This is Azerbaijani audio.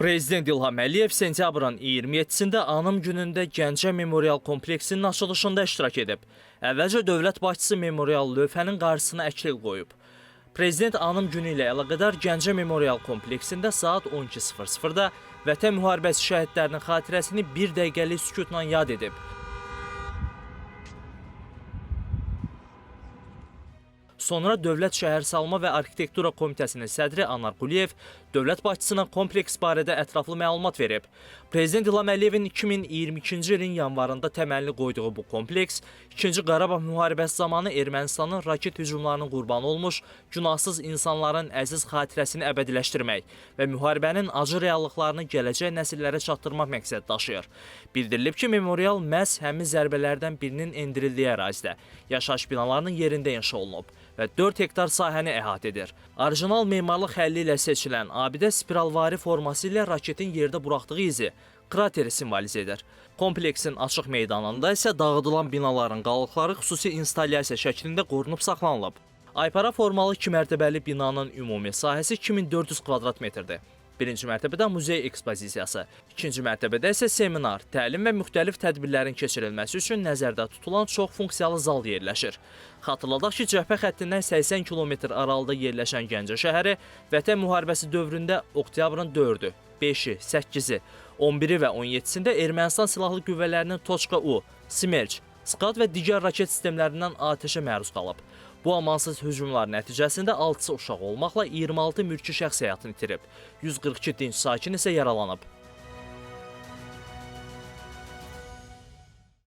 Prezident İlham Əliyev sentyabrın 27-sində Anım günündə Gəncə Memorial kompleksinin açılışında iştirak edib. Əvvəlcə dövlət başçısı memorial lövhənin qarşısına əklil qoyub. Prezident Anım günü ilə əlaqədar Gəncə Memorial kompleksində saat 12:00-da Vətən müharibəsi şəhidlərinin xatirəsini bir dəqiqəlik sükutla yad edib. Sonra Dövlət Şəhərsalma və Arxitektura Komitəsinin sədri Anar Quliyev dövlət başçısına kompleks barədə ətraflı məlumat verib. Prezident İlham Əliyevin 2022-ci ilin yanvarında təməlini qoyduğu bu kompleks 2-ci Qarabağ müharibəsi zamanı Ermənistanın raket hücumlarının qurbanı olmuş günahsız insanların əziz xatirəsini əbədiləşdirmək və müharibənin acı reallıqlarını gələcək nəsillərə çatdırmaq məqsədi daşıyır. Bildirilib ki, memorial məhz həmin zərbələrdən birinin endirildiyi ərazidə yaşayış binalarının yerində inşa olunub və 4 hektar sahəni əhatə edir. Orijinal memarlıq həlli ilə seçilən abidə spiralvari forması ilə raketin yerdə buraxdığı izi krateri simvolizə edir. Kompleksin açıq meydanında isə dağıdılan binaların qalıqları xüsusi instalyasiya şəklində qorunub saxlanılıb. Aypara formalı 2 mərtəbəli binanın ümumi sahəsi 2400 kvadrat metrdir. Birinci mərtəbədə muzey ekspozisiyası, ikinci mərtəbədə isə seminar, təlim və müxtəlif tədbirlərin keçirilməsi üçün nəzərdə tutulan çox funksiyalı zal yerləşir. Xatırladaq ki, cəbhə xəttindən 80 kilometr aralıda yerləşən Gəncə şəhəri Vətən müharibəsi dövründə oktyabrın 4-ü, 5-i, 8-i, 11-i və 17-sində Ermənistan silahlı qüvvələrinin Toçka-U, Smerç, Skat və digər raket sistemlərindən atəşə məruz qalıb. Bu amansız hücumlar nəticəsində 6-sı uşaq olmaqla 26 mülki şəxs həyatını itirib, 142 dinc sakin isə yaralanıb.